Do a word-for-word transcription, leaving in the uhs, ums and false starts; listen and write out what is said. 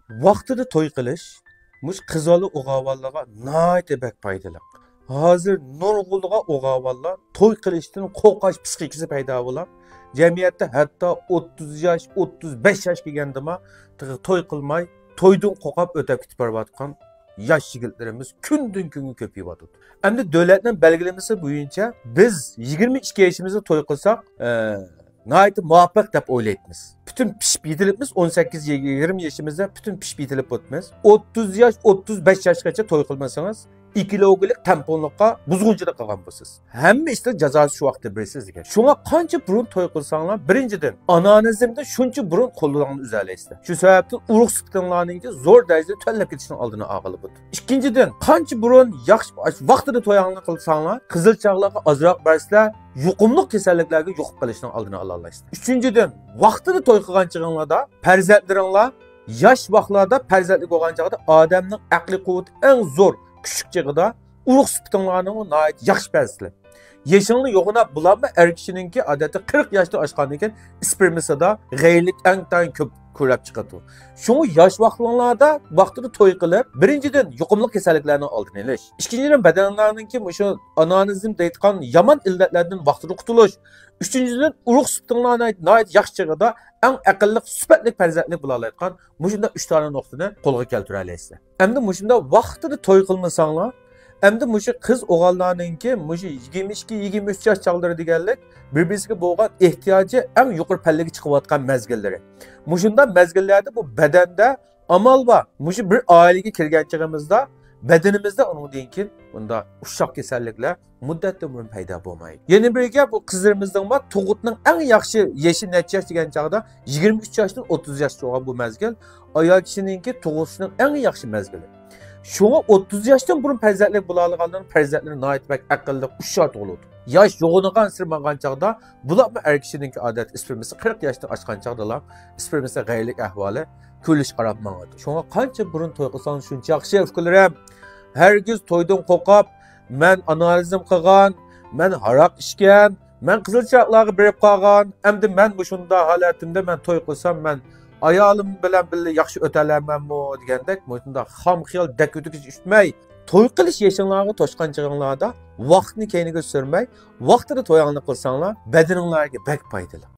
ۋاقتىدا توي قىلىش مۇشۇ قىز بالا ئوغۇل بالىلارغا ناھايىتى بەك پايدىلىق. ھازىر نۇرغۇنلىغان ئوغۇل بالىلار توي قىلىشتىن قورقاش پسىخىكىسى پەيدا بولۇپ، جەمئىيەتتە ھەتتا ئوتتۇز ياش، ئوتتۇز بەش ياش كەلگەندىمۇ تېخى توي قىلماي، تويدىن قورقۇپ ئۆتۈپ كېتىپ بارىۋاتقان ياش يىگىتلىرىمىز كۈندىن كۈنگە كۆپىيىۋاتىدۇ. ئەمدى دۆلەتنىڭ بەلگىلىمىسى بويىچە بىز يىگىرمە ئىككى يېشىمىزدا توي قىلساق، ئە، ناھايىتى مۇۋاپىق دەپ ئويلايمىز. پۈتۈن پىشىپ يېتىلىپمىز، ئون سەككىز يىگىرمە يېشىمىزدا پۈتۈن پىشىپ يېتىلىپ ئوتمىز. ئوتتۇز ياش، ئوتتۇز بەش ياشقىچە توي قىلمىسىڭىز، ئېكولوگىيەلىك تەڭپۇڭلۇققا بۇزغۇنچىلىق قىلغان بولىسىز. ھەممە ئىشتا جازاسى شۇ ۋاقىتتا بېرىسىز دېگەن. شۇڭا قانچە بۇرۇن توي قىلساڭلار، بىرىنچىدىن، ئانالىزمدا شۇنچە بۇرۇن قوللىرىڭلارنى ئۈزەلەيسىلەر. شۇ سەۋەبتىن ئۇرۇق سۈپىتىڭلارنىڭكى زور دەرىجىدە تۆۋەنلەپ كېتىشنىڭ ئالدىنى ئالغىلى بولىدۇ. ئىككىنچىدىن، قانچە بۇرۇن ياخشى ۋاقتىدا تويۇڭلارنى قىلساڭلار، قىزىل چاغلارغا ئازراق بەرسىلەر، يۇقۇملۇق كېسەللىكلەرگە يۇقۇپ قېلىشنىڭ ئالدىنى ئالالايسىلەر. ئۈچىنچىدىن، ۋاقتىدا توي قىلغان چېغىڭلاردا پەرزەنتلىرىڭلار ياش ۋاقىتلاردا پەرزەنتلىك بولغان چاغدا ئادەمنىڭ ئەقلىي قۇۋۋىتى ئەڭ زور، كۈچلۈك چېغىدا ئۇرۇق سۈپىتىڭلارنىمۇ ناھايىتى ياخشى بەرسىلەر. يېشىڭنى يوغىناپ بولارمۇ، ئەر كىشىنىڭكى ئادەتتە قىرىق ياشتىن ئاشقاندىن كېيىن ئىسپېرمىسىدا غەيرىيلىك ئەڭ تايىن كۆپ كۆرۈلۈپ چىقىدۇ. شۇڭا ياش ۋاقىتلىرىڭلاردا ۋاقتىدا توي قىلىپ، بىرىنچىدىن، يۇقۇملۇق كېسەللىكلەرنىڭ ئالدىنى ئېلىش. ئىككىنچىدىن، بەدەنلەرنىڭكى مۇشۇ ئانالىزم دەيدىغان يامان ئىللەتلەردىن ۋاقتىدا قۇتۇلۇش. ئۈچىنچىدىن، ئۇرۇق سۈپىتىڭلار ناھايىتى ياخشى چېغىدا ئەڭ ئەقىللىق، سۈپەتلىك پەرزەنتلىك بولالايدىغان مۇشۇنداق ئۈچ دانە نۇقتىنى قولغا كەلتۈرەلەيسىلەر. ئەمدى مۇشۇنداق ۋاقتىدا توي قىلمىساڭلار، ئەمدى مۇشۇ قىز ئوغۇللارنىڭكى مۇشۇ يىگىرمە ئىككى، يىگىرمە ئۈچ ياش چاغلىرى دېگەنلىك بىر-بىرسىگە بولغان ئېھتىياجى ئەڭ يۇقىرى پەللىگە چىقىۋاتقان مەزگىللىرى. مۇشۇنداق مەزگىللەردە بۇ بەدەندە ئامال بار، مۇشۇ بىر ئائىلىگە كىرگەن چېغىمىزدا بەدىنىمىزدە ئۇنىڭدىن كېيىن بۇنداق ئۇششاق كېسەللىكلەر مۇددەتتىن بۇرۇن پەيدا بولمايدۇ. يەنە بىرگە، بۇ قىزلىرىمىزنىڭ بار، تۇغۇتنىڭ ئەڭ ياخشى يېشى نەچچە ياش دېگەن چاغدا، يىگىرمە ئۈچ ياشتىن ئوتتۇز ياشقىچە بولغان بۇ مەزگىل، ئايال كىشىنىڭكى تۇغۇشنىڭ ئەڭ ياخشى مەزگىلى. شۇڭا ئوتتۇز ياشتىن بۇرۇن پەرزەنتلىك بولالىغانلارنىڭ پەرزەنتلىرى ناھايىتى بەك ئەقىللىق، ئۇششاق تۇغۇلىدۇ. ياش يوغىنىغانسېرى ماڭغان چاغدا، بولۇپمۇ ئەر كىشىنىڭكى ئادەتتە ئىسپېرمىسى قىرىق ياشتىن ئاشقان چاغدىلا ئىسپېرمىسى غەيرىيلىك ئەھۋالى كۆرۈلۈشكە قاراپ ماڭىدۇ. شۇڭا قانچە بۇرۇن توي قىلساڭ شۇنچە ياخشى، ئۇكىلىرىم. ھەرگىز تويدىن قورقۇپ، مەن ئانالىزم قىلغان، مەن ھاراق ئىچكەن، مەن قىزىل چىراغلارغا بېرىپ قالغان، ئەمدى مەن مۇشۇنداق ھالەتتە مەن توي قىلسام، مەن ئايالىم بىلەن بىللە ياخشى ئۆتەلەيمەنمۇ دېگەندەك مۇشۇنداق خام خىيال دەككە تۈگۈش ئۈستمەي، توي قىلىش يېشىڭلارغا توشقان چېغىڭلاردا ۋاقىتنى كەينىگە سۈرمەي، ۋاقتىدا تويۇڭلارنى قىلساڭلار، بەدىنىڭلارغا بەك پايدىلىق.